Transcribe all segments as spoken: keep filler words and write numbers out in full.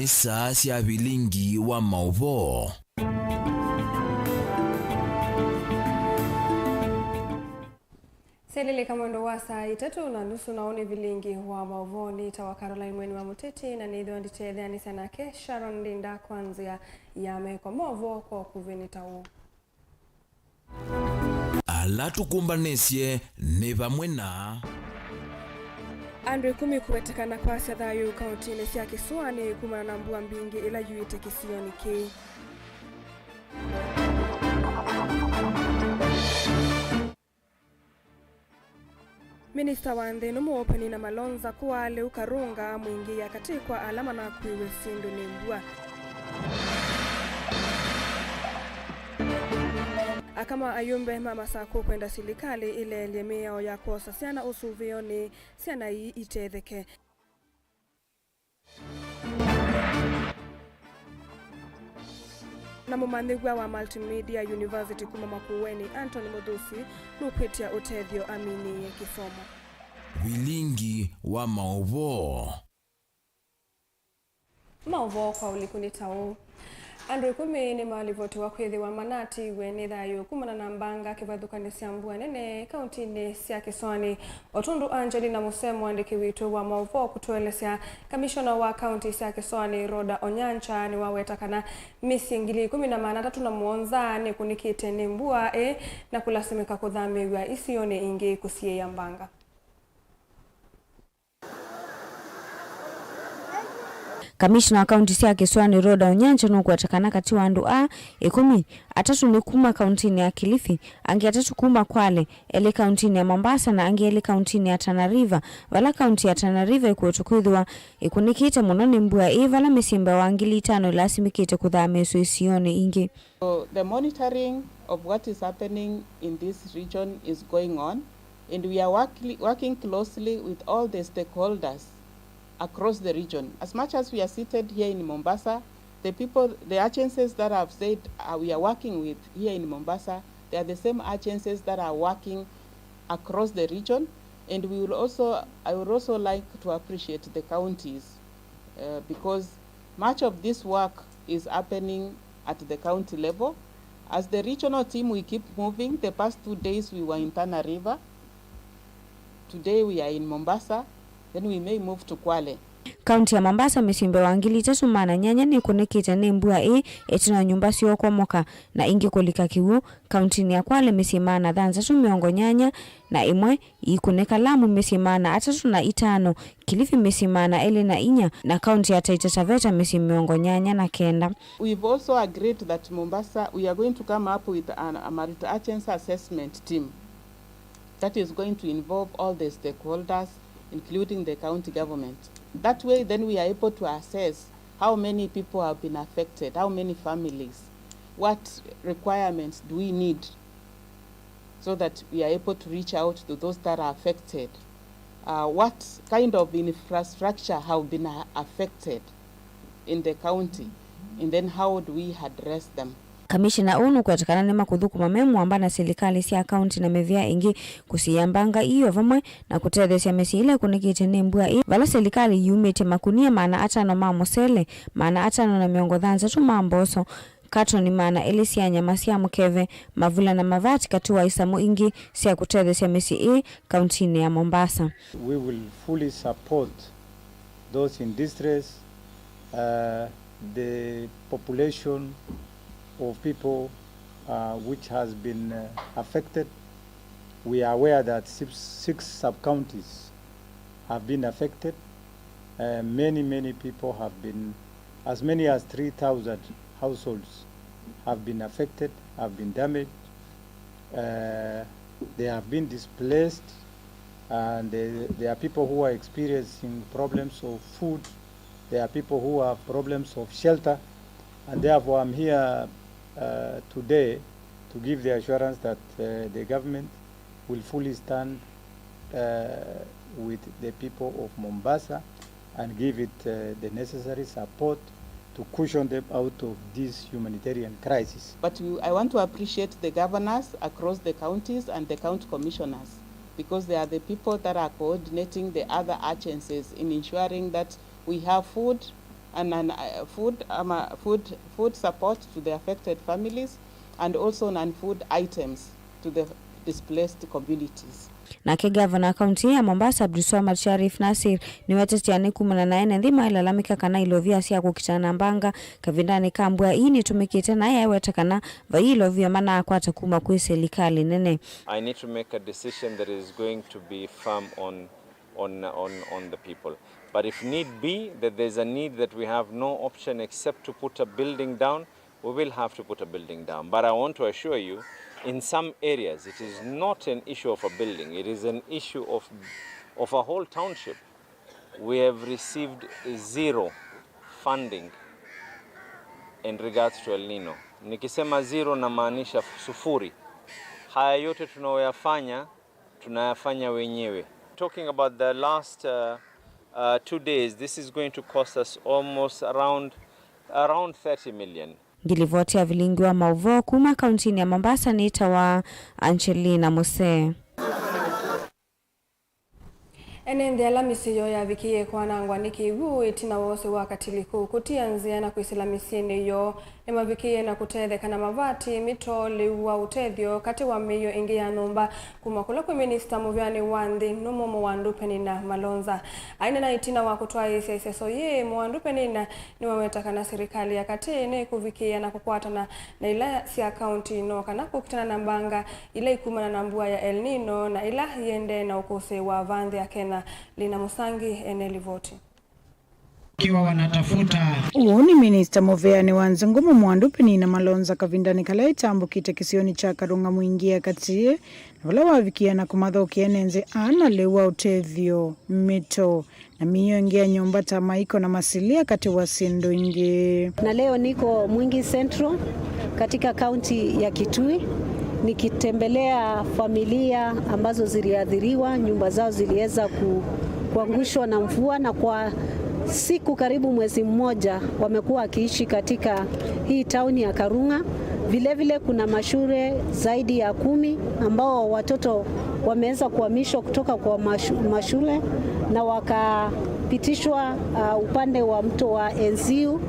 Saa sya vilingi wa maũvoo. Syalilika mwendo wa saa itatũ na nusu, na ũũ nĩ vilingi wa maũvoo. Nĩtawa Caroline Mweni wa Mũteti, na nĩthĩwa nditetheanĩsya nake Sharon Ndinda kwa nzĩa ya meko. Maũvoo kwa ũkuvĩ nĩ ta ũũ. Ala tũkũmbanĩsye nĩ vamwe na. Andũ ĩkũmi kũwetekana kwasya thayũ kaũntĩnĩ sya Kĩsũanĩ kumana na mbua mbingĩ ĩla yuĩte kĩsionĩ kĩĩ. Minista wa nthĩ nũmũ Penina Malonza kũaa lĩu Karunga amwingĩĩa katĩ kwa ala manakuiwe syĩndũ nĩ mbua. Aka ma ayumbe ma Masakũ kwenda silikalĩ ĩleelye mĩao ya kwosa syana ũsũvĩonĩ, syana ii itetheke. Na mũmanyĩw'a wa Multimedia University kuma Makueni, Anthony Mũthusi, nũkwĩtya ũtethyo aminĩĩe kĩsomo. Vilingi wa maũvoo. Maũvoo kwa ũliku nĩ ta ũũ. Andũ ĩkũmi nĩmalivotiwa kwĩthĩwa manatiiwe nĩ thayũ kumana na mbanga kĩvathũkany'o sya mbua nene kauntinĩ sya Kĩsũanĩ. O tũndũ Angelina Musee, mũandĩki witũ wa maũvoo, kũtũelesya, kamishona wa kaunti sya Kĩsũanĩ Rhoda Onyancha nĩwaweta kana mĩsyĩ ngili ĩkũmi na maana atatũ na mũonza nĩkũnĩkĩte nĩ mbua ĩ na kũlasimĩka kũthamĩw'a isionĩ ingĩ kũsiĩĩa mbanga. Kamishna wa kaunti sya Kĩsũanĩ Rhoda Onyancha nũkweta kana katĩ wa andũ aa ĩkũmi, atatũ nĩ kuma kauntinĩ ya Kilifi, angĩ atatũ kuma Kwale, elĩ kauntinĩ ya Mombasa na angĩ elĩ kauntinĩ ya Tana River, vala kaunti ya Tana River ĩkwetwe kwĩthĩwa ĩkũnĩkĩte mũno nĩ mbua ĩĩ, vala mĩsyĩ mbee wa ngili itano ĩlasimĩkĩte kũthamĩĩsw'a isionĩ ingĩ. So the monitoring of what is happening in this region is going on. And we are work-, working closely with all the stakeholders across the region. As much as we are seated here in Mombasa, the people, the agencies that I've said, uh, we are working with here in Mombasa, they are the same agencies that are working across the region. And we will also, I would also like to appreciate the counties, uh, because much of this work is happening at the county level. As the regional team, we keep moving. The past two days we were in Tana River. Today we are in Mombasa. Then we may move to Kwale. Kaunti ya Mombasa, mĩsyĩ mbee wa ngili itatũ maana nyanya nĩkũnĩkĩte nĩ mbua ĩĩ ĩtina nyũmba syoo kwomoka na ingĩ kũlika kĩw'ũ. Kauntinĩ ya Kwale, mĩsyĩ maana thanthatũ mĩongo nyanya na ĩmwe iikũnĩka, Lamu mĩsyĩ maana atatũ na itano, Kilifi mĩsyĩ maana elĩ na inya, na kaunti ya Taita Taveta mĩsyĩ mĩongo nyanya na kenda. We've also agreed that Mombasa, we are going to come up with an, a multi-agency assessment team that is going to involve all the stakeholders, including the county government. That way, then we are able to assess how many people have been affected, how many families, what requirements do we need so that we are able to reach out to those that are affected. Uh, what kind of infrastructure have been a-, affected in the county, and then how do we address them? Kamishina ũũ nũkweta kana nĩmakũthũkũma me mũamba na silikalĩ sya kaunti na mĩvĩa ĩngĩ kũsiĩĩa mbanga ii o vamwe na kũtetheesya mĩsyĩ ĩla ĩkũnĩkĩte nĩ mbua ĩĩ, vala silikalĩ yumĩtye makunia maana atano ma mũsele, maana atano na mĩongo thanthatũ ma mboso, katoni maana elĩ sya nyama sya mũkeve, mavula na mavati, katĩ wa isamũ ingĩ sya kũtetheesya mĩsyĩ ĩĩ kauntinĩ ya Mombasa. We will fully support those in distress, uh, the population of people, uh, which has been, uh, affected. We are aware that six, six sub-counties have been affected. Uh, many, many people have been, as many as three thousand households have been affected, have been damaged. Uh, they have been displaced, and, uh, there are people who are experiencing problems of food. There are people who have problems of shelter, and therefore I'm here, uh, today to give the assurance that, uh, the government will fully stand, uh, with the people of Mombasa and give it, uh, the necessary support to cushion them out of this humanitarian crisis. But we, I want to appreciate the governors across the counties and the county commissioners, because they are the people that are coordinating the other agencies in ensuring that we have food, and an, uh, food, um, uh, food, food support to the affected families and also non-food items to the displaced communities. Nake ngavana wa kaunti ya Mombasa, Abdulswamad Sharif Nassir, nĩwetetie anĩ kumana na ene nthĩ mailalamĩka kana ilovia sya kũkitana na mbanga kavindanĩ ka mbua ii nĩtũmĩkĩte, naye aiweta kana vai ilovia manaakwata kuma kwĩ silikalĩ nene. I need to make a decision that is going to be firm on, on, on, on the people. But if need be, that there's a need that we have no option except to put a building down, we will have to put a building down. But I want to assure you, in some areas, it is not an issue of a building. It is an issue of, of a whole township. We have received zero funding in regards to El Nino. Nikisema zero, namaanisha sufuri. Haya yote tunayoyafanya, tunayafanya wenyewe. Talking about the last, uh, uh, two days, this is going to cost us almost around, around thirty million. Ngilivoti ya vilingi wa mauvoo kuma kauntinĩ ya Mombasa nĩtawa Angelina Musee. Ene nthĩ ala mĩsyĩ yoo yavikĩie kwanangwa nĩ kĩw'ũ ĩtina wa ũsĩ wa katiliku kũtia nzĩa na kwĩsĩla mĩsyĩnĩ yoo, nĩmavikĩie na kũtetheka na mavati, mito, lĩu wa ũtethyo, katĩ wa mĩio ĩngĩ ya nyũmba kuma kũla kwĩ minista mũvĩanĩ wa nthĩ nũmũ Mũwandu Penina Malonza. Aineena ĩtina wa kũtwaĩĩsya ĩseso yĩĩ, Mũwandu Penina nĩwaweta kana silikalĩ ya katĩ nĩkũvikĩĩa na kũkwatana na ila sya kaunti no kana kũkitana na mbanga ila ikumana na mbua ya El Nino na ila iendee na ũkũsĩ wa vaa nthĩ ya Kenya. Lina Musangi ene livoti. Kiwa wanatafuta. Ũũ nĩ minista mũvĩanĩ wa nthĩ nũmũ Mũwandu Penina Malonza kavindanĩ kala ĩtambũkĩte kĩsionĩ kya Karũng'a Mwingi ya katĩ, na vala wavikĩĩa na kũmathokea ene nthĩ aa na lĩu wa ũtethyo, mito, na mĩio ĩngĩ ya nyũmba ta maiko na masilia katĩ wa syĩndũ ingĩ. Na leo niko Mwingi Central katika kaunti ya Kitui nikitembelea familia ambazo ziliathiriwa, nyumba zao ziliweza ku-, kuangushwa na mvua, na kwa siku karibu mwezi mmoja wamekuwa wakiishi katika hii tauni ya Karung'a. Vile vile kuna mashule zaidi ya kumi ambao watoto wameweza kuhamishwa kutoka kwa mashu-, mashule na wakapitishwa, uh, upande wa mto wa Enziu,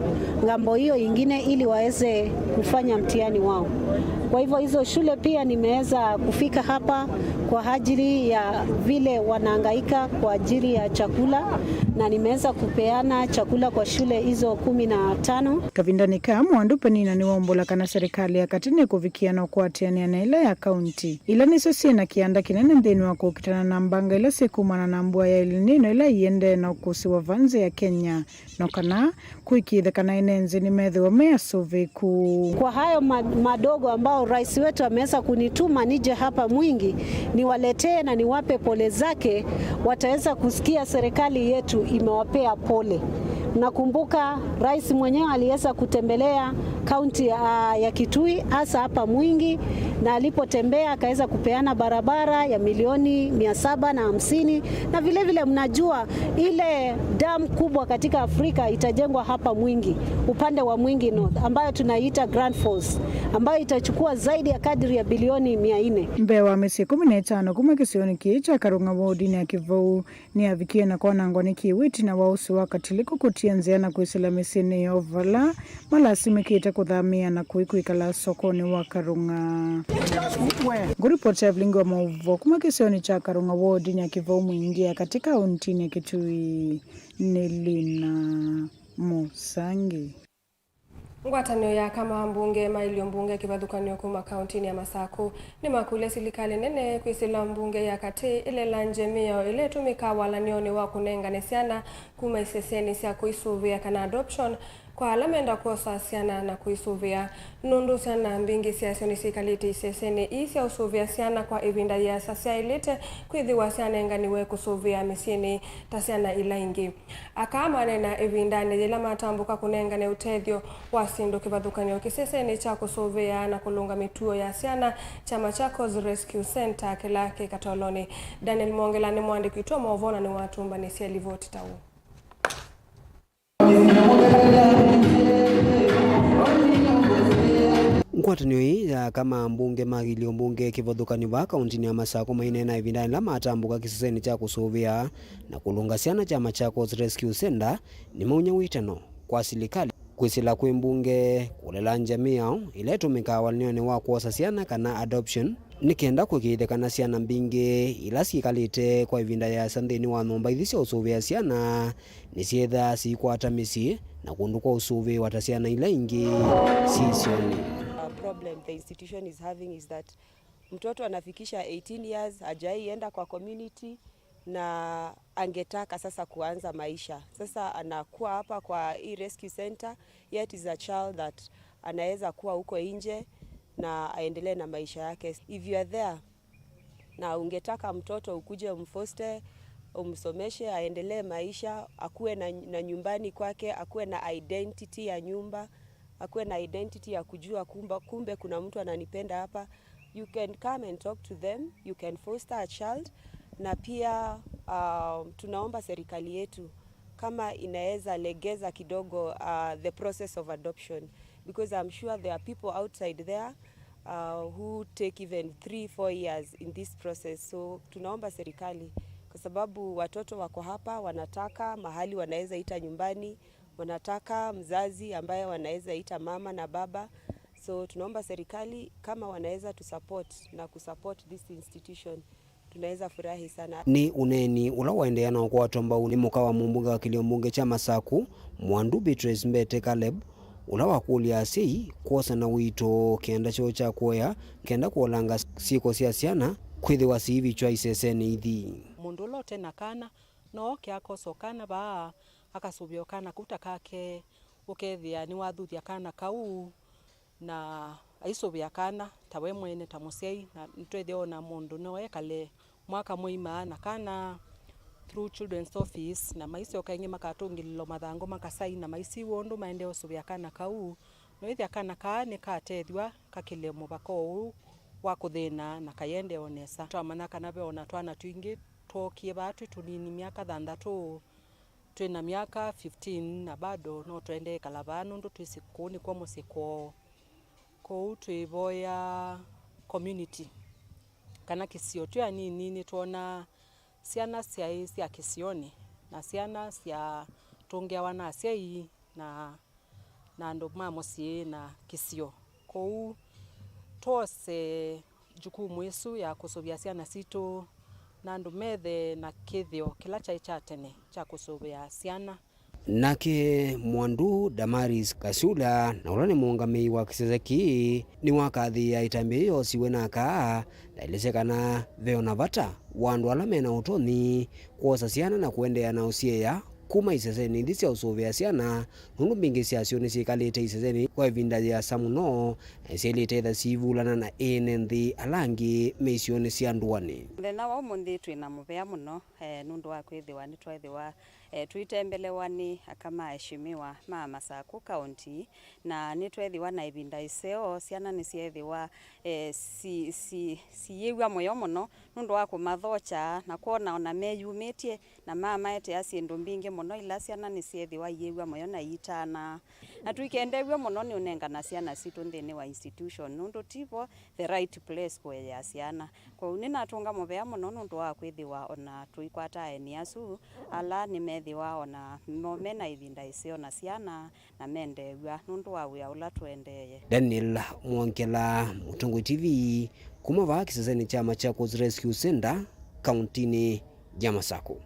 ng'ambo hiyo ingine, ili waweze kufanya mtihani wao. Kwa hivyo hizo shule pia nimeweza kufika hapa kwa ajili ya vile wanahangaika kwa ajili ya chakula, na nimeweza kupeana chakula kwa shule hizo kumi na tano. Kavindanĩ kaa, Mũwandu Penina nĩwaumbũla kana serikali ya katĩ nĩkũvikĩa na ũkwatĩanĩa na ĩla ya kaunti, ila nĩsyo syĩ na kĩanda kĩnene nthĩnĩ wa kũkitana na mbanga ila syĩkumana na mbua ya El Nino ila iendee na ũkũsĩ wa vaa nthĩ ya Kenya, no kana kũĩkĩĩthya kana ene nthĩ nĩmethĩwa me asũvĩĩku. Kwa hayo ma-, madogo ambao rais wetu ameweza kunituma nije hapa Mwingi niwaletee na niwape pole zake, wataweza kusikia serikali yetu imewapea pole. Nakumbuka rais mwenyewe aliweza kutembelea kaunti ya, ya Kitui, hasa hapa Mwingi, na alipotembea akaweza kupeana barabara ya milioni mia saba na hamsini, na vile vile mnajua ile dam kubwa katika Afrika itajengwa hapa Mwingi, upande wa Mwingi North, ambayo tunaiita Grand Falls, ambayo itachukua zaidi ya kadri ya bilioni mia nne. Mbee wa mĩsyĩ ĩkũmi na ĩtano kuma kĩsionĩ kĩĩ kya Karũng'a wodinĩ ya Kĩvou nĩyavikie na kwanangwa nĩ kĩw'ũ ĩtina wa ũsĩ wa katiliku kũtia nzĩa na kwĩsĩla mĩsyĩnĩ yoo vala malasimĩkĩte kũthamĩĩa na kũi kwĩkala sokonĩ wa Karũng'a. Ngũripoti ya vilingi wa maũvoo kuma kĩsionĩ kya Karũng'a wodinĩ ya Kĩvou Mwingi ya katĩ kauntinĩ ya Kitui nĩ Lina Mũsangi. Ngwatanĩo ya aka ma ambunge ma ilio mbunge kĩvathũkany'o kuma kauntinĩ ya Masakũ nĩmakũlya silikalĩ nene kwĩsĩla mbunge ya katĩ ĩlelangye mĩao ĩla ĩtũmĩkaa walany'onĩ wa kũnengane syana kuma isesenĩ sya kũisũvĩa kana adoption kwa ala menda kwosa syana na kũisũvĩa, nũndũ syana mbingĩ syasyo nĩsyĩkalĩte isesenĩ ii sya ũsũvĩa syana kwa ĩvinda yĩasa syaĩlĩte kwĩthĩwa syanenganiwe kũsũvĩa mĩsyĩnĩ ta syana ila ingĩ. Aka maneena ĩvindanĩ yĩla matambũka kũnengane ũtethyo wa syĩndũ kĩvathũkany'o kĩsesenĩ kya kũsũvĩa na kũlũnga mĩtuo ya syana kya Machakos Rescue Centre kĩla kĩ Katolonĩ. Daniel Mwongela nĩ mũandĩki witũ wa maũvoo na nĩwatũmbanĩsye livoti ta ũũ. Ngwatanĩo ĩĩ ya aka ma ambunge ma ilio mbunge kĩvathũkany'o vaa kauntinĩ ya Masakũ maineena ĩvindanĩ yĩla matambũka kĩsesenĩ kya kũsũvĩa na kũlũnga syana kya Machakos Rescue Centre nĩmaunya wĩtano. kwa silikalĩ kwĩsĩla kwĩ mbunge kũlela njamii yao ĩla ĩtũmĩkaa walany'onĩ wa kwosa syana kana adoption, nĩ kenda kũĩkĩĩthya kana syana mbingĩ ila syĩkalĩte kwa ĩvinda yĩasa nthĩnĩ wa nyũmba ithi sya ũsũvĩa syana nĩsyĩthaa siikwata mĩsyĩ na kũndũ kwa ũsũvĩĩwa ta syana ila ingĩ syĩ isionĩ. A problem, the institution is having is that mtoto anafikisha eighteen years, hajai enda kwa community, na angetaka sasa kuanza maisha. Sasa anakuwa hapa kwa hii rescue center, yet is a child that anaweza kuwa huko nje na aendelee na maisha yake. If you are there na ungetaka mtoto ukuje umfoste, umsomeshe, aendelee maisha, akuwe na, na nyumbani kwake, akuwe na identity ya nyumba, akuwe na identity ya kujua kumba, kumbe kuna mtu ananipenda hapa. You can come and talk to them, you can foster a child. Na pia, uh, tunaomba serikali yetu kama inaweza legeza kidogo, uh, the process of adoption, because I'm sure there are people outside there, uh, who take even three, four years in this process. So tunaomba serikali, kwa sababu watoto wako hapa, wanataka mahali wanaweza ita nyumbani, wanataka mzazi ambaye wanaweza ita mama na baba. So tunaomba serikali kama wanaweza tu support na ku support this institution, tunaweza furahi sana. Nĩ ũneeni ũla waendeea na ũkwatwa mbau nĩ mũka wa mũmbunge wa kĩlio mbunge kya Masaku, Mwandu Beatrice Mbete Caleb, ũla wakũlya asyai kwosa na ũito kĩanda kyoo kya kũea kenda kũolanga syĩko sya syana kwĩthĩwa siivikywa isesenĩ ithi. Mũndũ ũla ũte na kana no oke akosa o kana vaa, akasũvĩa o kana kau ta kake, ũkethĩa nĩwathuthya kana kau, na aisũvĩa kana ta we mwene ta mũsyai, na nĩtwethĩa ona mũndũ no ekale mwaka mũima na kana through children's office, na maisyoka ĩngĩ makatũngĩlĩlwa mathangũ makasaina maisiw'a ũndũ maendee ũsũvĩa kana kau. Noĩthya kana kaa nĩkatethw'a kakĩle mũvaka ũũ wa kũthĩna na kayendee o nesa. Twamanya kana ve ona twana twingĩ twookie vaa twĩ tũnini, myaka thanthatũ, twĩ na myaka fifteen, na bado no tũendee ĩkala vaa nũndũ twĩsĩ kũu nĩkw'o mũsyĩ kwoo. Kwoou twĩvoya community kana kĩsio twĩ anini nĩtwonaa syana syaĩ sya kĩsionĩ na syana syatũngĩawa na asyai na, na andũ ma mũsyĩ na kĩsio. Kwoou twose jukumu ĩsu ya kũsũvĩa syana sitũ na andũ methe na kĩthĩo kĩla kyaĩ kya tene kya kũsũvĩa syana. Nake Mwandu Damaris Kasula, na ũla nĩ mũũngamĩi wa kĩsese kĩĩ, nĩwakathĩĩa ĩtambya yĩĩ yosiwe na akaa, na aelesya kana ve o na vata wa andũ ala me na ũtonyi kwosa syana na kũendeea na ũsyeea kuma isesenĩ ithi sya ũsũvĩa syana, nũndũ mbingĩ syasyo nĩsyĩkalĩte isesenĩ kwa ĩvinda yĩasa mũno, na syaĩlĩte ĩtha siivulana na ene nthĩ ala angĩ me isionĩ sya ndũanĩ. Mũthenya wa ũmũnthĩ twĩ na mũvea mũno, eh, nũndũ wa kwĩthĩwa nĩtweethĩwa, eh, tũitembelewa nĩ aka ma aheshimiwa ma Masaku County, na nĩtweethĩwa na ĩvinda ĩseo, syana nĩsyeethĩwa, eh, si, si, siyĩw'a mũyo mũno nũndũ wa kũmathokya na kwona ona meyumĩtye, na mamaetea syĩndũ mbingĩ mũno ila syana nĩsyeethĩwa iyĩw'a mũyo na iitanaa. Na tũikendew'a mũno nĩ ũnengana syana sitũ nthĩnĩ wa institution, nũndũ ti vo the right place kũeea syana. Kwoou nĩnatũnga mũvea mũno nũndũ wa kwĩthĩwa ona tũikwata aeni asu ala nĩmethĩwa ona mo me na ĩvinda ĩseo na syana na mendeew'a nũndũ wa wĩa ũla tũendeeye. Daniel Mwongela, Mũtongoi T V, kuma vaa kĩsesenĩ kya Machakos Rescue Centre, kauntinĩ ya Masaku.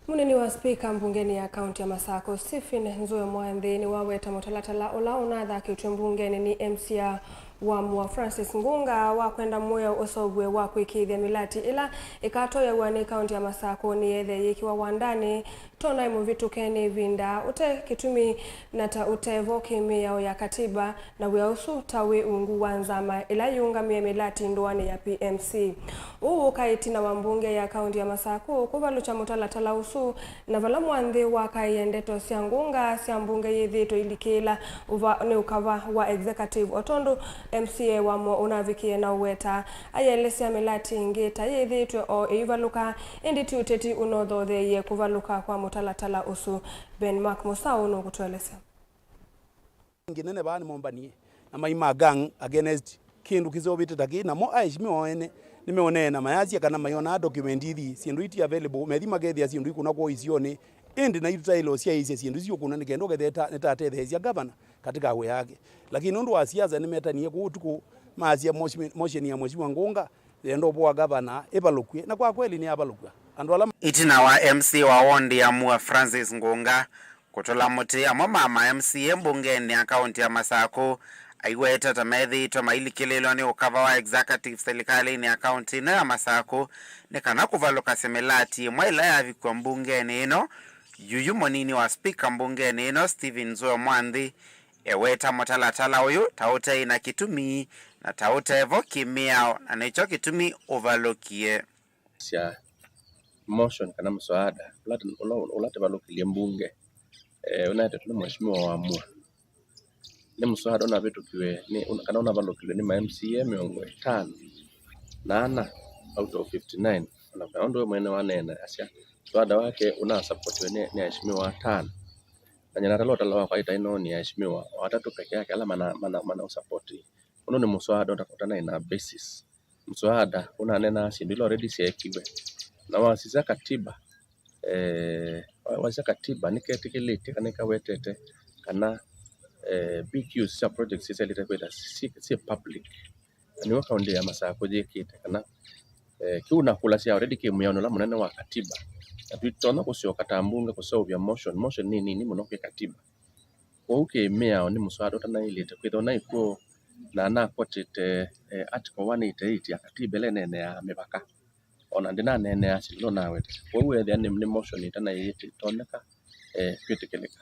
Mũnini wa spika mbungenĩ ya kaunti ya Masako, Stephen Nzue Mwanthi, nĩwaweta mũtalatala ũla ũnathakĩtw'e mbungenĩ nĩ M C A wa Mũa Francis Ngunga wa kwenda mũeo ũseũvw'e wa kwĩkĩĩthya mĩlati ĩla ĩkatoeaw'a nĩ kaunti ya Masako nĩyĩthĩe yĩkĩwa wandanĩ, to naĩ mũvĩtũke nĩ ĩvinda ũte kĩtumi na ta ũte vo kĩ mĩao ya katiba. Na wĩa ũsu ta wĩ ungu wa nzama ĩla yĩũngamĩe mĩlati ndũanĩ ya P M C. Ũu ũka ĩtina wa mbunge ya kaunti ya Masakũ kũvalũkya mũtalatala ũsu, na vala Mwanthi wakaĩe ndeto sya Ngunga sya mbunge yĩthĩĩtwe ilikĩĩla ũva nĩ ũkava wa executive, o tondũ M C A wa Mũa ũnavikie na ũweta, ayĩelesya mĩlati ĩngĩ ta yĩthĩĩtwe o ĩivalũka, ĩndĩ ti ũteti ũnothotheeie kũvalũka kwa mũtalatala ũsu. Ben Mark Mũsaũ nũkũtũelesya. Nginene vaa nĩmombanie na mai ma gang against kĩndũ kĩseũvĩte ta kĩĩ, namo aheshimiwa o ene nĩmeonee na mayasya kana maionaa document ithi syĩndũ iti available, methi makethĩa syĩndũ ikũna kwoo isionĩ, Ĩndĩ naitũ twaĩle ũsyaĩĩsya syĩndũ isu ũkũna nĩ kenda ũkethĩa ta-, nĩtatetheesya gavana katika wĩa wake. Lakini nũndũ wa siasa nĩmetanie kũu ũtukũ, maasya motion, motion ya Mheshimiwa Ngũnga yenda ũvoa gavana ĩvalũkw'e, na kwa kweli nĩyavalũkw'a. Andũ ala Ĩtina wa M C A wa wondi ya Mua Francis Ngũnga kũtũla mũtĩ, amwe ma ma M C A mbungenĩ ya kaũntĩ ya Masakũ aiweta ta methĩĩtwe mailikĩlĩlwa nĩ ũkava wa executive silikalĩnĩ ya kaũntĩ ĩno ya Masakũ nĩ kana kũvalũkasya mĩlati ĩmwe ĩla yavikw'a mbungenĩ ĩno. Yuyu mũnini wa spika mbungenĩ ĩno, Stephen Nzue Mwanthi, eweta mũtalatala ũyũ ta ũte na kĩtumi na ta ũte vo kĩ-mĩao, na nĩkyo kĩtumi ũvalũkie. Sya motion kana mswada ũla, ũla, ũla tũvalũkĩlye mbunge, eh, ũnaetetwe nĩ Mheshimiwa wa Mua. Nĩ mswada ũnavĩtũkiwe nĩ, ũna-, kana ũnavalũkĩlwe nĩ ma M C A mĩongo ĩtano na ana out of fifty-nine. Ona kana ũndũ we mwene waneena asya, mswada wake ũnasapotiwe nĩ, nĩ aheshimiwa atano. Na nyina tala ũtala wakwa ĩtaĩ no nĩ aheshimiwa atatũ peke yake ala mana, mana, mana ũsapoti. Ũndũ nĩ mswada ũta-, ũtanaĩ na basis. Mswada ũnaneenaa syĩndũ ila already syeekiwe. Na wasisya katiba, eh, wa-, wasisya katiba nĩketĩkĩlĩtye kana nĩkawetete kana, eh, B Qs sya projects syaĩlĩte kwĩtha syĩ, syĩ public. Na nĩw'o kaũntĩ ya Masakũ yĩkĩte kana, eh, kĩu nakũlasya already kĩ mwĩaonĩ ũla mũnene wa katiba. Na tũitonya kũsyoka ta mbunge kũseũvya motion. Motion nĩ nini mũno kwĩ katiba. Kwoou kĩ mĩao nĩ mũswada ũtanaĩlĩte kwĩthwa naĩ kw'o na anakwatĩte, eh, article one eighty-eight ya katiba ĩla ĩneeneaa mĩvaka. Ona ndĩnaneenea syĩndũ ila ũnawetete. Kwoou weethĩa nĩ, nĩ motion ĩtanaĩtonyeka, eh, kwĩtĩkĩlĩka.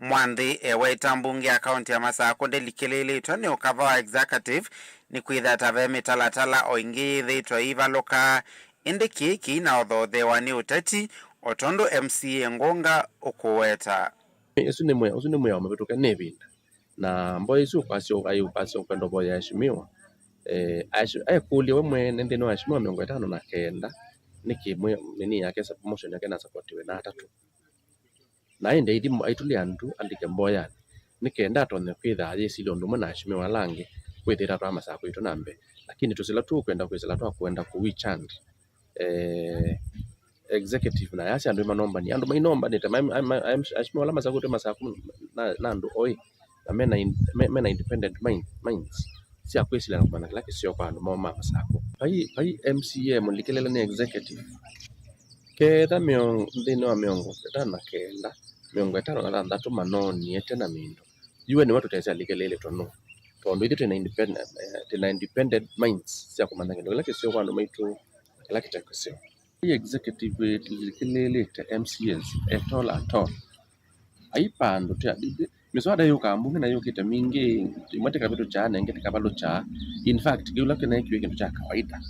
Mwanthi eweta mbunge ya kaũntĩ ya Masakũ ndĩlikĩlĩĩlĩtwe nĩ ũkava wa executive nĩkwĩthĩa ta ve mĩtalatala o ĩngĩ yĩthĩĩtwe ĩivalũka, ĩndĩ kĩĩ kĩinaũthoothewa nĩ ũteti, o tondũ M C A Ngũnga ũkũweta. Ũsu nĩ mwĩ-, ũsu nĩ mwĩao mũvĩtũke nĩ ĩvinda. Na mboya isu ũkwasya ũkai ũkwasya ũkwenda ũvoya aheshimiwa. Eh, aheshi-, ekũlya we mwene nthĩnĩ wa aheshimiwa mĩongo ĩtano na kenda, nĩkĩ mwĩ-, nini yake sa-, motion yake nasapotiwe na atatũ. Na ĩndĩ aithi aitũlya ndu andĩke mboyanĩ, nĩ kenda atonye kwĩtha ayĩsilya ũndũ ũmwe na aheshimiwa ala angĩ, kwĩthĩa tatwaa Masakũ itũ na mbee. Lakini tũsila tũkwenda kwĩsĩla twakwenda kũwichand, eh, executive na yasya andũ manombanie. Andũ mainombanĩte, ma-, ma-, ma-, aheshimiwa ala masakũtwe Masakũ na, na andũ oĩ, na mena in-, me-, mena independent mind, minds sya kwĩsilya na kũmanya kĩla kĩseo kwa andũ moo ma Masakũ. Vai, vai M C A mũlikĩlĩle nĩ executive. Ketha mĩongo, nthĩnĩ wa mĩongo ĩtano na kenda, mĩongo ĩtano na thanthatũ manoonie tena mĩndũ. Yu we nĩwe tũtesĩ alikĩlĩĩlĩtwe nũũ, tondũ ithyĩ twĩna independent, eh, twĩna independent minds sya kũmanya kĩndũ kĩla kĩseo kwa andũ maitũ na kĩla kĩte kĩseo. Vai executive ĩlikĩlĩĩlĩte M C As at all, at all. Aipa andũ tĩ, mĩswada yũkaa mbunge na yũkĩte mingĩ, ĩmwe tĩkavĩtũkyaa na ĩngĩ tĩkavalũkyaa. In fact, kĩla kĩneekiwe kĩndũ kya kawaida.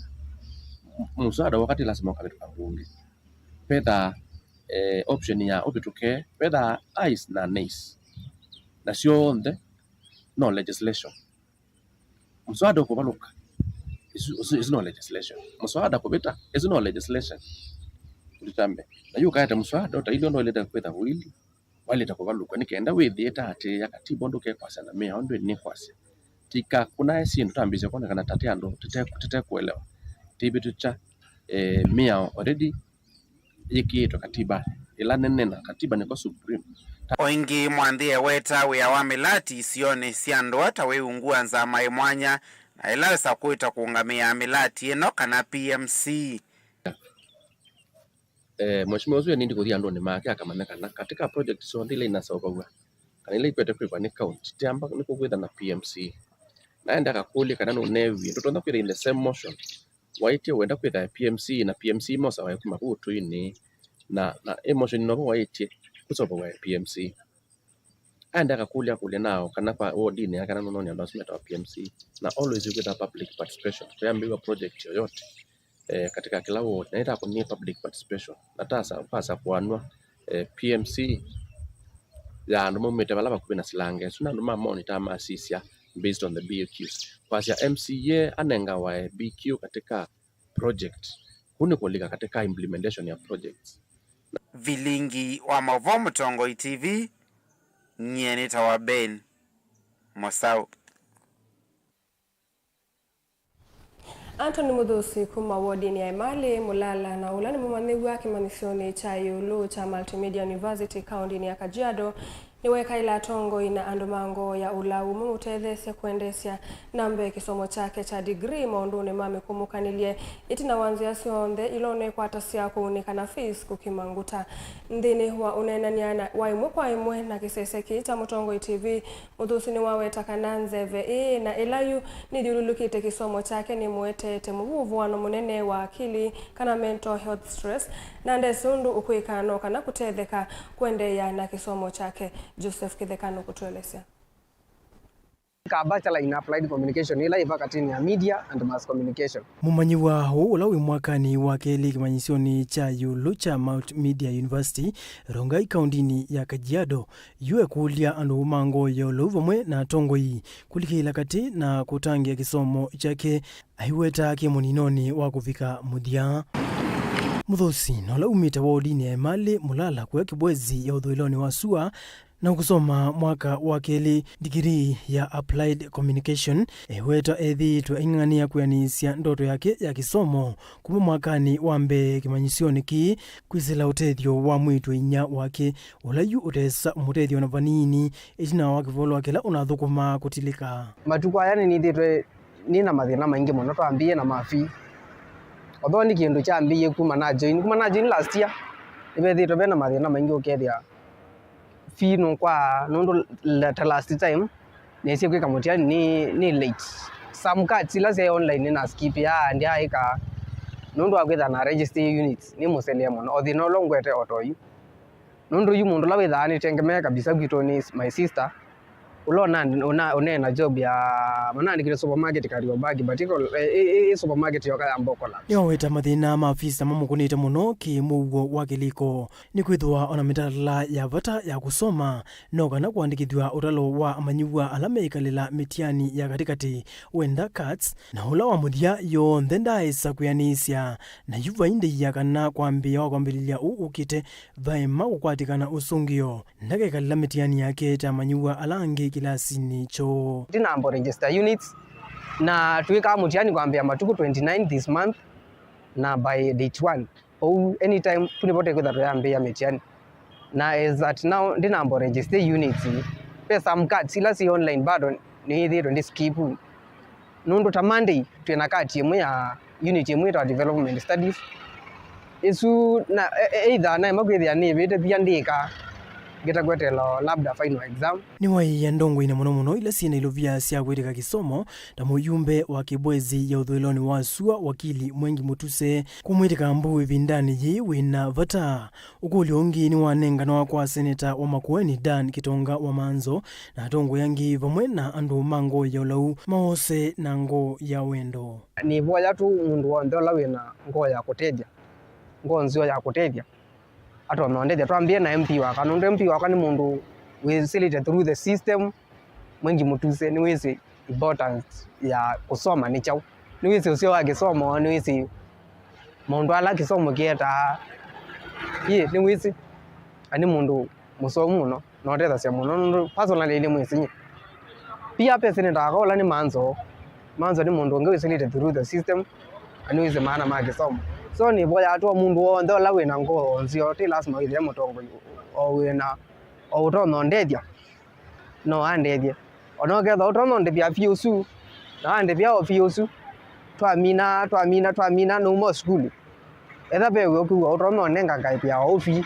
Mũswada woka ti lasima ũkavĩtũka mbunge. Vethaa, eh, option ya ũvĩtũke, vethaa ayes na nays. Na syonthe no legislation. Mũswada ũkũvalũka, ĩsu, ĩsu, ĩsu no legislation. Mũswada kũvĩta, ĩsu no legislation. Kũlitambe. Na yu ũkaete mũswada ũtailye ũndũ waĩlĩte kwĩtha ũilyĩ, waĩlĩte kũvalũkw'a, nĩ kenda wĩthĩe ta atĩĩa katiba ũndũ ũkekwasya na mĩao ũndũ ĩnĩkwasya. Tĩka kũnae syĩndũ tambĩĩsye kwonekana ta tĩ andũ tũte-, tũtekũelewa. Tĩvĩtũkya, eh, mĩao already yĩkĩĩtwe katibanĩ ĩla nene, na katiba nĩko supreme. O ĩngĩ, Mwanthi eweta wĩa wa mĩlati isionĩ sya ndũa ta wĩ ungu wa nzama ĩ mwanya na ĩla ĩsa kwĩtwa kũũngamĩaa mĩlati ĩno kana P M C. Eh, mheshimiwa ũsu enindi kũthi andũnĩ make akamanya kana katika project syonthe ila inaseũvaw'a kana ila ikwete kwĩkwa nĩ county, tiamba nĩ kũkwĩtha na P M C. Naende akakũlya kana nũneewie, ndũtonya kwĩtha in the same motion waĩtye wenda kwĩtha P M C, na P M C mosawa kuma kũu ũtũinĩ, na, na ĩ motion novo waĩtye kũseũvaw'a P M C. Aende akakũlya akũlya nao kana kwa wodinĩ yake kana nũnoonie andũ asu metawa P M C, na always kwĩtha public participation kũyambĩĩw'a project yoyote, eh, katika kĩla ward, na ĩtakũnie public participation, na tasa kwasa kũanwa, eh, P M C ya andũ maumĩte vala vakuvĩ na silange ĩsu, na andũ ma monitor masisya based on the B Qs. Kwasya M C A anengawa B Q katika project, kũu nĩ kũlika katika implementation ya projects. Vilingi wa maũvoo Mũtongoi T V, nyie nĩtawa Ben Mosau. Anthony Muthusi kuma wodinĩ ya Emali, Mulala, na ũla nĩ mũmanyĩw'a kĩmanyĩsyonĩ kya ĩũlũ kya Multimedia University kaũndĩnĩ ya Kajiado, nĩwekaĩla atongoi na andũ ma ngoo ya ũlau mamũtetheesye kũendeesya na mbee kĩsomo kyake kya degree maũndũnĩ ma mĩkũmũkanĩlye, ĩtina wa nzĩa syonthe ila ũnekwatasya kũunĩka na fees kũkima nguta. Nthĩnĩ wa ũneenany'a na wa ĩmwe kwa ĩmwe na kĩsese kĩĩ kya Mũtongoi T V, Muthusi nĩwaweta kana nzeve ĩĩ na ĩla yu nĩthyũlũlũkĩte kĩsomo kyake nĩmũeteete mũvuvũano mũnene wa akili, kana mental health stress, na ndesĩ ũndũ ũkwĩka no kana kũtetheka kũendeea na kĩsomo kyake. Joseph Kĩtheka nũkũtũelesya. Ka Bachelor in Applied Communication, ĩla yĩ vakatĩnĩ ya Media and Mass Communication. Mũmanyĩw'a ũũ ũla wĩ mwakanĩ wa kelĩ kĩmanyĩsyonĩ kya ĩũlũ kya Multimedia University, Rongai, kaũndĩnĩ ya Kajiado, yu ekũlya andũ ma ngoo ya ũlau vamwe na atongoi kũlikĩla katĩ na kũtangĩĩa kĩsomo kyake, aiweta kĩ mũninonĩ wa kũvika mũthya. Muthusi, na ũla umĩte wodinĩ ya Emali, Mulala, kũya Kibwezi ya ũthũĩlonĩ wa sua, na ũkũsoma mwaka wa kelĩ ndigirii ya Applied Communication, eweta ethĩĩtwe aing'ang'anĩa kwĩanĩsya ndoto yake ya kĩsomo kuma mwakanĩ wa mbee kĩmanyĩsyonĩ kĩĩ kwĩsĩla ũtethyo wa mwĩĩtu-a-inyia wake, ũla yu ũtesa ũmũtethya ona vanini, ĩtina wa kĩvolwa kĩla ũnathũkũmaa kũtilĩka. Matukũ aya nĩnĩthĩĩtwe nĩ na mathĩna maingĩ mũno, twambĩĩe na ma fee. Although nĩ kĩndũ kyambĩĩe kuma na join, kuma na join last year, nĩvethĩĩtwe ve na mathĩna maingĩ ũkethĩa fee nũkwaa, nũndũ la-, ta last time, nesie kwĩka mũtiani nĩ, nĩ late. Some cards ila syaĩ online nĩna skip ya, ndyaaĩka, nũndũ wa kwĩtha na register units, nĩ mũselee mũno. O thĩna ũla ũngwete o toyu. Nũndũ yu mũndũ ũla wĩthaa nĩtengemee kabisa kwitũ nĩ my sister, ũla ũna-, ũna-, ũneena job ya, manandĩkĩte supermarket Kariobangi, but ĩko-, ĩ, ĩ, ĩ supermarket yoka yamba ũkola. Nĩwaweta mathĩna ma fees mamũkũnĩte mũno kĩ mũuo wa kĩlĩko. Nĩkwĩthĩwa ona mĩtalatala ya vata ya kũsoma no kana kũandĩkĩthw'a ũtalo wa amanyĩw'a ala meĩkalĩla mĩtiani ya katĩkatĩ, wenda cards, na ũla wa mũthya yonthe ndaaĩsa kwĩanĩsya, na yu vai ndĩia kana kwambĩĩa wa kwambĩlĩlya ũũ ũkĩte vaema kũkwatĩkana ũsũngĩo, ndakekalĩla mĩtiani yake ta amanyĩw'a ala angĩ kĩlasinĩ kyoo. Ndinambo register units, na twĩkaa mũtiani kwambĩĩa matukũ twenty-nine this month, na by date one. Ou anytime tu nĩvo tũkwĩtha tũyambĩĩa mĩtiani. Na as at now, ndinambo register units. Ve some cards ila syĩ online bado nĩĩthĩĩtwe ndi skip. Nũndũ ta Monday, twĩ na kati ĩmwe ya unit ĩmwe ĩtawa Development Studies. Ĩsu na, e-, e-, either naema kwĩthĩa nĩvĩte via ndĩka, ngĩta kwetelwa labda final exam. Nĩwaĩĩa ndongoi na mũno mũno ila syĩ na ilovia sya kwĩtĩka kĩsomo, ta mũyumbe wa Kibwezi ya ũthũĩlonĩ wa sua, wakili Mwengi Mutuse, kũmwĩtĩka mbu ĩvindanĩ yĩĩ wĩ na vata. Ũkũlyo ũngĩ nĩwanenganwa kwa seneta wa Makueni, Dan Kitonga wa Manzo, na atongoi angĩ vamwe na andũ ma ngoo ya ũlau maose na ngoo ya wendo. Nĩvoya tu mũndũ w'onthe ũla wĩ na ngoo ya kũtethya, ngoo nzeo ya kũtethya, atonya ũndethya. Twambĩe na M P wakwa, nũndũ M P wakwa nĩ mũndũ wĩsĩlĩte through the system. Mwengi Mutuse nĩwĩsĩ importance ya kũsoma nĩ kyaũ. Nĩwĩsĩ ũseo wa kĩsomo, nĩwĩsĩ maũndũ ala kĩsomo kĩetaa. Ĩĩ, nĩwĩsĩ. Na nĩ mũndũ mũsomu mũno, na ũtethasya mũno, nũndũ personally nĩmwĩsĩ nyie. Pia pe seneta wakwa ũla nĩ Manzo. Manzo nĩ mũndũ ũngĩ wĩsĩlĩte through the system, na nĩwĩsĩ maana ma kĩsomo. So nĩvoyaa tu o mũndũ w'onthe ũla wĩ na ngoo nzeo, ti lasima wĩthĩe mũtongoi, o wĩ na, o ũtonya ũndethya, no andethye. Ona ũkethwa ũtonya ũndĩvya fee ũsu, na andĩvya o fee ũsu, twamina, twamina, twamina, nauma o sukulu. Etha ve wĩa ũkwĩw'a ũtonya ũnenga ngaĩvĩa o fee,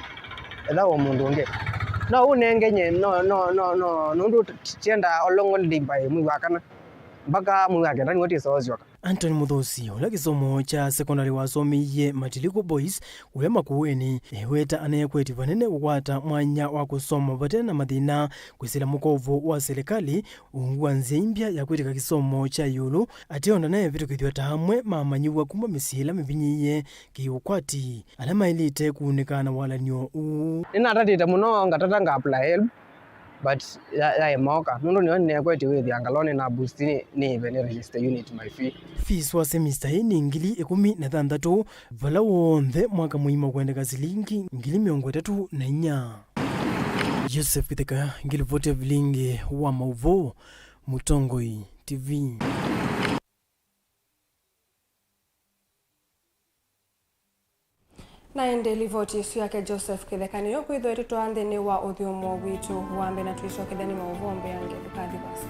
etha o mũndũ ũngĩ. No ũnenge nye, no, no, no, no, nũndũ tienda o long holiday by mwei wa kana, mpaka mwei wa kenda nĩw'o tĩsa ũsyoka. Anthony Muthusi, ũla kĩsomo kya sekondalĩ wasomeie Matiliku Boys, wĩ Makueni, eweta aneekwetye vanene kũkwata mwanya wa kũsoma vate na mathĩna, kwĩsĩla mũkovo wa silikalĩ, ungu wa nzĩa imbya ya kwĩtĩka kĩsomo kya ĩũlũ, ateo ndanaevĩtũkĩthw'a ta amwe ma amanyĩw'a kuma mĩsyĩ ĩla mĩvinyĩĩe kĩ-ũkwati, ala maĩlĩte kũunĩka na walany'o ũũ. Nĩnatatĩte mũno, ngatata nga apply HELB, but ya, yaema ũka. Nũndũ nĩyo nĩneekwetye wĩthĩa ngalonĩ na boost nĩ, nĩĩve nĩ register unit my fee. Fees wa semester ĩĩ nĩ ngili ĩkũmi na thanthatũ, vala w'onthe mwaka mũima ũkwendeka silingi ngili mĩongo ĩtatũ na inya. Joseph Kĩtheka, ngilivoti ya vilingi wa maũvoo, Mũtongoi T V. Na ĩndĩ livoti ĩsu yake Joseph Kĩtheka nĩyo kwĩthĩwa ĩtũtwaa nthĩnĩ wa ũthũmũo witũ wa mbee, na twĩsokethya nĩ maũvoo mbeange. Ndũkathi vasa.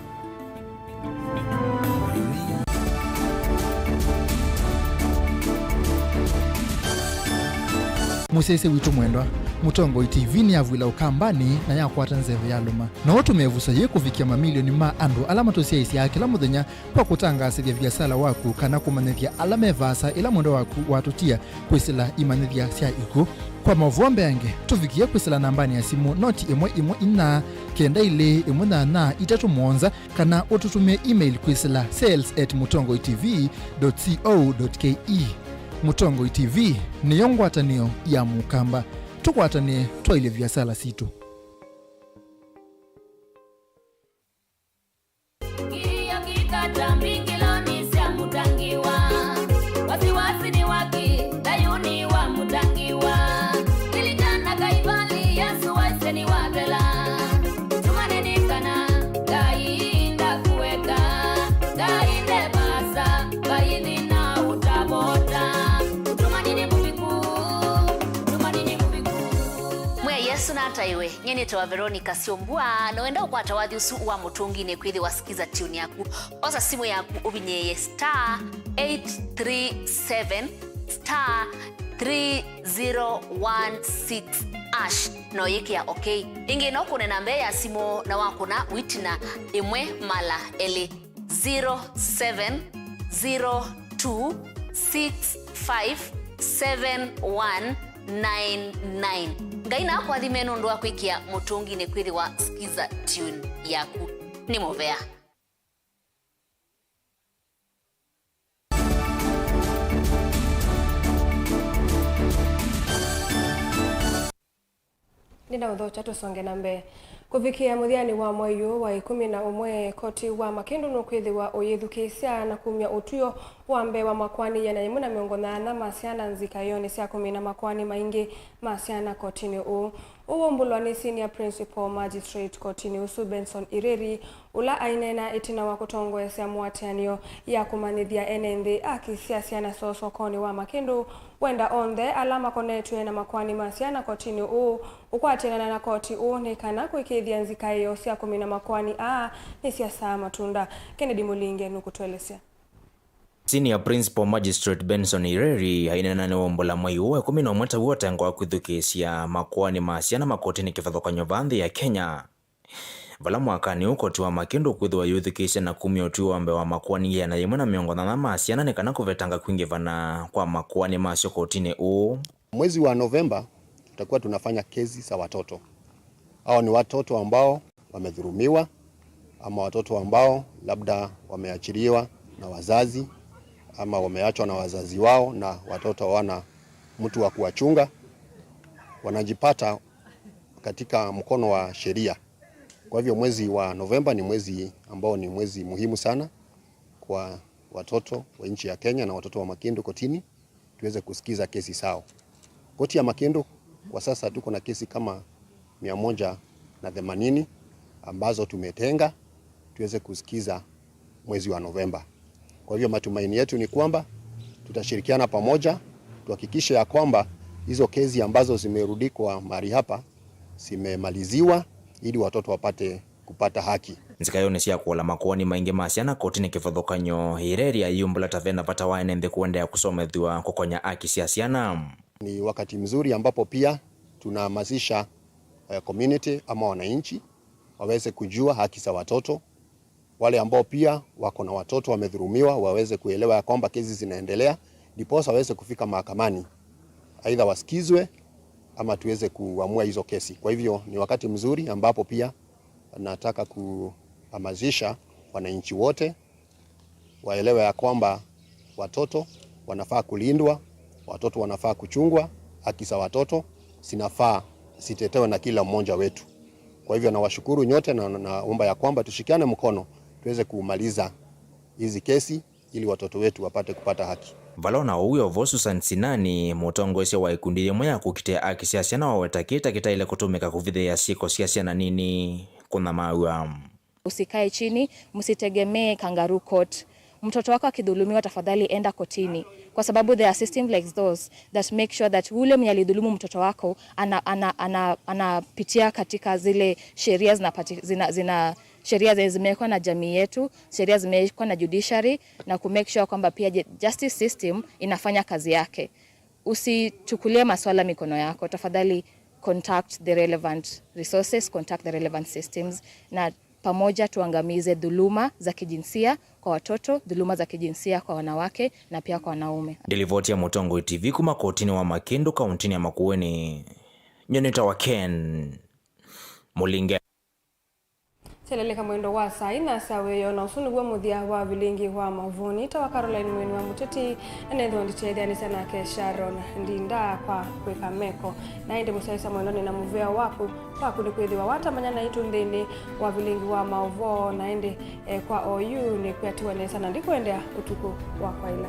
Mũsyaĩĩsya witũ mwendwa, Mũtongoi T V nĩyavw'ĩla Ũkambanĩ na yakwata nzeve yalũma. No ũtũme ĩvuso yĩĩ kũvikĩa mamilioni ma andũ ala matũsyaĩĩsyaa kĩla mũthenya kwa kũtangaasĩthya viasala waku kana kũmanyĩthya ala me vaasa ĩla mwendwa waku watũtia kwĩsĩla imanyĩthya sya ikw'ũ. Kwa maũvoo mbeange, tũvikĩe kwĩsĩla nambanĩ ya simũ noti ĩmwe ĩmwe inya kenda ilĩ ĩmwe nyanya itatũ mũonza, kana ũtũtũmĩe email kwĩsĩla sales at mũtongoi T V dot co dot K E. Mũtongoi T V nĩyo ngwatanĩo ya Mũkamba. Tũkwatanĩe twaĩlye viasala sitũ. Kilio kikata mbingiloni sya Mũtangiwa. Wasiwasi ni waki, Sayuni wa Mũtangiwa. Lilikana Kaivali, Yesu waisye nĩwathela. Tumaini kana Ngai ndakueka, Ngai nde vaasa, Ngai thĩna ũtavota. Tumaini mũviku, tumaini mũviku. Mwĩai Yesu nataĩwe. Nyie nĩtawa Veronica Syombua, na wenda ũkwata wathi ũsu wa Mũtũnginĩ kwĩthĩwa Skiza Tune yaku, osa simũ yaku ũvinyĩĩe star eight three seven star three zero one six hash, na ũyĩkĩa okay. Ĩngĩ no kũne namba ya simũ na wakũna wĩtina ĩmwe mala elĩ, zero seven zero two six five seven one nine nine. Ngai nakũathime nũndũ wa kwĩkĩa Mũtũnginĩ kwĩthĩwa Skiza Tune yaku. Nĩ mũvea. Nĩnaũthokya tũsonge na mbee. Kũvikĩa mũthyanĩ wa mwei ũũ wa ĩkũmi na ũmwe, koti wa Makĩndũ nũkwĩthĩwa ũyĩthukĩĩsya na kumya ũtw'ĩo wa mbee wa makoani ĩana yĩmwe na mĩongo nyanya ma syana nzikaĩonĩ sya kũmina makoani maingĩ ma syana kotinĩ ũũ. Ũũ waumbũlwa nĩ Senior Principal Magistrate kotinĩ ũsu, Benson Ireri, ũla aineena ĩtina wa kũtongoesya mũatĩanĩo ya kũmanyĩthya ene nthĩ aki sya syana soo sokonĩ wa Makĩndũ, wenda onthe ala makonetw'e na makoani ma syana kotinĩ ũũ ũkwatĩanana na koti ũũ nĩ kana kũĩkĩĩthya nzikaĩo sya kũmina makoani aa nĩsyasaa matunda. Kennedy Mũlinge nũkũtũelesya. Senior Principal Magistrate Benson Ireri aineena nĩwaumbũla mwei ũũ wa ĩkũmi na ũmwe taw'o ũtengo wa kwĩthukĩĩsya makoani ma syana makotinĩ kĩvathũkany'o vaa nthĩ ya Kenya. Vala mwakanĩ ũũ koti wa Makĩndũ ũkwĩthĩwa ũyĩthukĩĩsya na kumya ũtw'ĩo wa mbee wa makoani ĩana yĩmwe na mĩongo nyanya ma syana nĩ kana kũvetanga kwingĩvana kwa makoani masyo kotinĩ ũũ. Mwezi wa Novemba tutakuwa tunafanya kesi za watoto. Hao ni watoto ambao wamedhulumiwa, ama watoto ambao labda wameachiliwa na wazazi, ama wameachwa na wazazi wao na watoto hawana mtu wa kuwachunga, wanajipata katika mkono wa sheria. Kwa hivyo mwezi wa Novemba ni mwezi ambao ni mwezi muhimu sana kwa watoto wa nchi ya Kenya na watoto wa Makĩndũ kotini, tuweze kusikiza kesi zao. Koti ya Makĩndũ kwa sasa tuko na kesi kama mia moja na themanini ambazo tumetenga tuweze kusikiza mwezi wa Novemba. Kwa hivyo matumaini yetu ni kwamba tutashirikiana pamoja, tuhakikishe ya kwamba hizo kesi ambazo zimerudikwa mahali hapa zimemaliziwa ili watoto wapate kupata haki. Nzikaĩonĩ sya kũola makoani maingĩ ma syana kotinĩ kĩvathũkany'o, Ireri ayĩumbũla ta vena vata wa ene nthĩ kũendeea kũsomethw'a kũkonya aki sya syana. Ni wakati mzuri ambapo pia tunahamasisha, eh, community ama wananchi waweze kujua haki za watoto. Wale ambao pia wako na watoto wamedhulumiwa waweze kuelewa ya kwamba kesi zinaendelea, ndiposa waweze kufika mahakamani, aidha wasikizwe ama tuweze kuamua hizo kesi. Kwa hivyo ni wakati mzuri ambapo pia nataka kuhamasisha wananchi wote waelewe ya kwamba watoto wanafaa kulindwa, watoto wanafaa kuchungwa, haki za watoto zinafaa zitetewe na kila mmoja wetu. Kwa hivyo nawashukuru nyote na naomba ya kwamba tushikane mkono tuweze kumaliza hizi kesi ili watoto wetu wapate kupata haki. Vala o na ũu wĩ o vo, Susan Sinani, mũtongoesya wa ĩkundi yĩmwe ya kũkitĩa aki sya syana, waweta kĩĩ ta kĩtaĩle kũtũmĩka kũvithĩĩa syĩko sya syana nini kũnyamaaw'a. Usikae chini, msitegemee kangaroo court. Mtoto wako akidhulumiwa, tafadhali enda kotini, kwa sababu there are systems like those that make sure that ule mwenye alidhulumu mtoto wako ana, ana, ana, anapitia katika zile sheria zinapati-, zina, zina sheria zenye zimewekwa na jamii yetu, sheria zimewekwa na judiciary, na ku make sure kwamba pia je-, justice system inafanya kazi yake. Usichukulie maswala mikono yako, tafadhali contact the relevant resources, contact the relevant systems, na pamoja tuangamize dhuluma za kijinsia kwa watoto, dhuluma za kijinsia kwa wanawake na pia kwa wanaume. Nĩ livoti ya Mũtongoi T V kuma kotini wa Makĩndũ, kauntinĩ ya Makueni. Nyie nĩtawa Ken Mũlinge. Kyeleleka mwendo wa saa ina sya wĩoo, na ũsu nĩw'o mũthya wa vilingi wa maũvoo. Nĩtawa Caroline Mweni wa Mũteti, na nĩthwa nditetheanĩsya nake Sharon Ndinda kwa kwĩka meko. Na ĩndĩ mũsyaĩĩsya mwendwa, nĩ na mũvea waku, kwaku nĩ kwĩthĩwa watamanya naitũ nthĩnĩ wa vilingi wa maũvoo, na ĩndĩ, eh, kwa oyu nĩkwĩatiwa nesa, na ndikwendea ũtukũ wa kwaĩla.